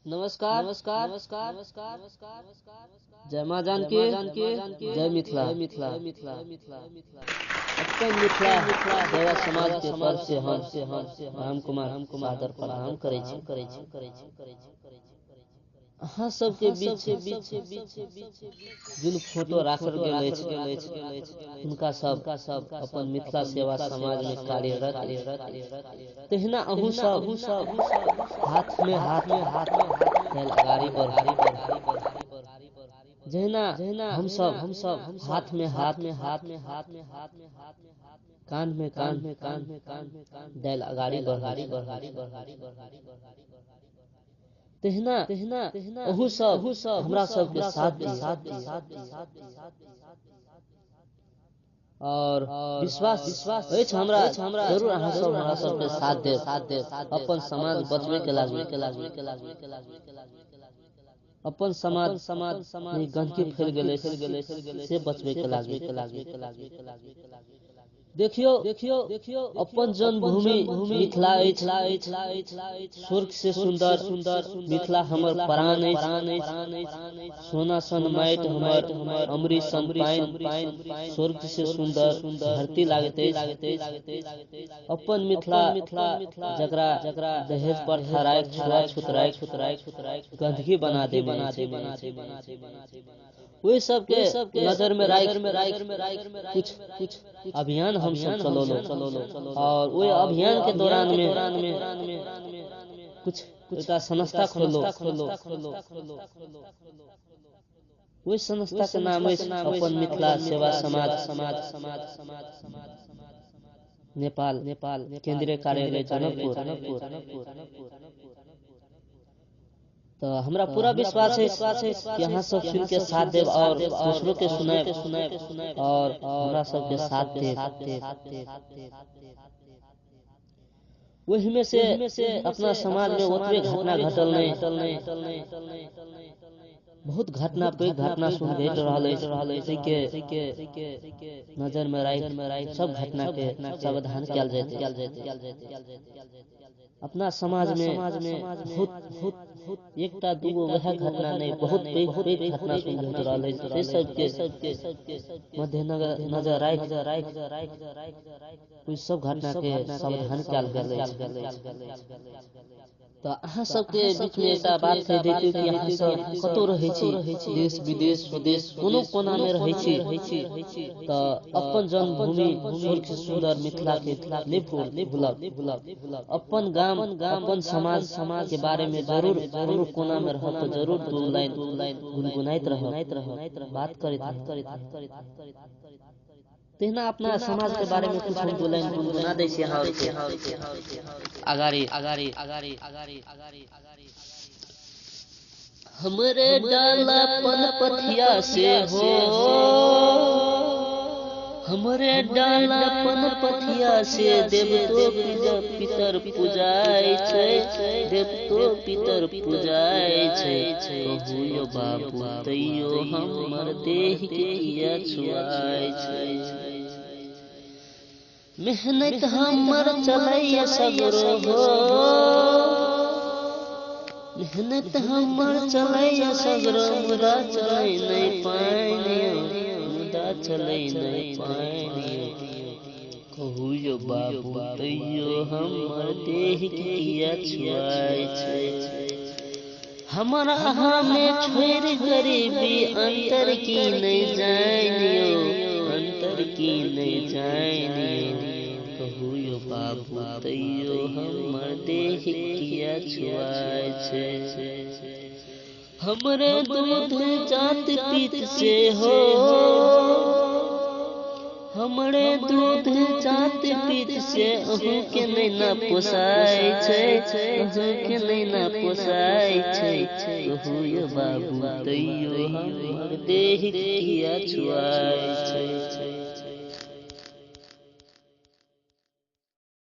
नमस्कार नमस्कार नमस्कार नमस्कार नमस्कार, जय माँ जानकी, जय मिथिला। मिथिला मिथिला मिथिला अपन मिथिला सेवा समाज के तरफ से हम राम कुमार सादर प्रणाम करै छी। अहाँ सबके बीच जिन फोटो राखल गेल अछि, हुनका सब अपन मिथिला सेवा समाज में कार्यरत, तहिना अहूँ सब हाथ में हाथ अगाड़ी बढ़, जहिना हम सब हाथ में हाथ कान में कान दैल अगाड़ी बढ़, तहिना अहूँ सब हमरा सबके साथ दी। और विश्वास अछि हमरा जरूर अहाँ सब हमरा सबके साथ देब, अपन समाज बचबे के लागी, अपन समाज में गंदगी फैल गेल से बचबे के लागी। देखियो देखियो देखियो अपन जन्मभूमि मिथिला अछि, स्वर्ग से सुंदर मिथिला हमर प्राण अछि, सोना सन माटि हमर, अमृत सन पानि, स्वर्ग से सुंदर धरती लागैत अछि। अपन मिथिला जकरा दहेज प्रथा राखि छुआछूत राखि गंदगी बना देने, ओहि सबके नजर में राखि कुछ कुछ अभियान हम सब चलौलहुँ। और ओहि अभियान के दौरान में कुछ एकटा संस्था खोललहुँ, ओहि संस्था के नाम अछि अपन मिथिला सेवा समाज नेपाल, केंद्रीय कार्यालय जनकपुर। तो हमरा पूरा विश्वास है कि अहाँ सब सुन के साथ देब और दूसरों के सुनाएब और हमरा सबके साथ देब। ओहि में से अपना समाज में ओतबे घटना घटल नहीं, बहुत घटना पैघ घटना सुन भेट रहल अछि, के नजर में राखि सब घटना के सावधान कयल जाइत। अपना समाज में बहुत एकटा दूगो वएह घटना नहीं, बहुत पैघ पैघ घटना सुन भेट रहल अछि, से सबके मध्यनजर नजर राखि ओहि सब घटना के सावधान कयल गेल अछि। तो अहाँ सबके बीच में एकटा बात कहि दैतियौ कि अहाँ सब कतौ रहै छी, देश विदेश स्वदेश कोनो कोना में रहै छी, तऽ अपन जन्मभूमि स्वर्ग से सुंदर मिथिला के नहि भूलब। अपन गाम अपन समाज के बारे में जरूर कोनो कोना में रहब तऽ जरूर दू लाइन गुनगुनाइत रहब, बात करैत रहब। तहिना अपना समाज के बारे में कुछ हम दू लाइन गुनगुना दै छी अहाँ के अगाड़ी अगाड़ी अगाड़ी अगाड़ी अगाड़ी। हमरे डाला पन पथिया से हो, हमरे डाला पन पथिया से देवतो पितर पूजाय छै, देवतो पितर पूजाय छै। कहू यो बाबू तैयो हमर देह के किया छुआय छै। मेहनत हमर चलैया सगरो हो, मेहनत हमर चलैया सगरो, मुदा चलै नहि पानि, मुदा चलै नहि पानि। कहू यो बाबू तैयो हमर देह के किया छुआय छै। हमर अहाँ में छोड़ि गरीबी अंतर की नहि जानियो, अंतर की नहि जानियो। कहू यो बाबू तैयो हमर देह किया छुआय छै। हमरे दूध जात पीत से हो, हमरे दूध जात पीत से अहूँ के नहि ना पोसाय छै, अहूँ के नहि ना पोसाय छै। कहू यो बाबू तैयो हमर देह किया छुआय छै।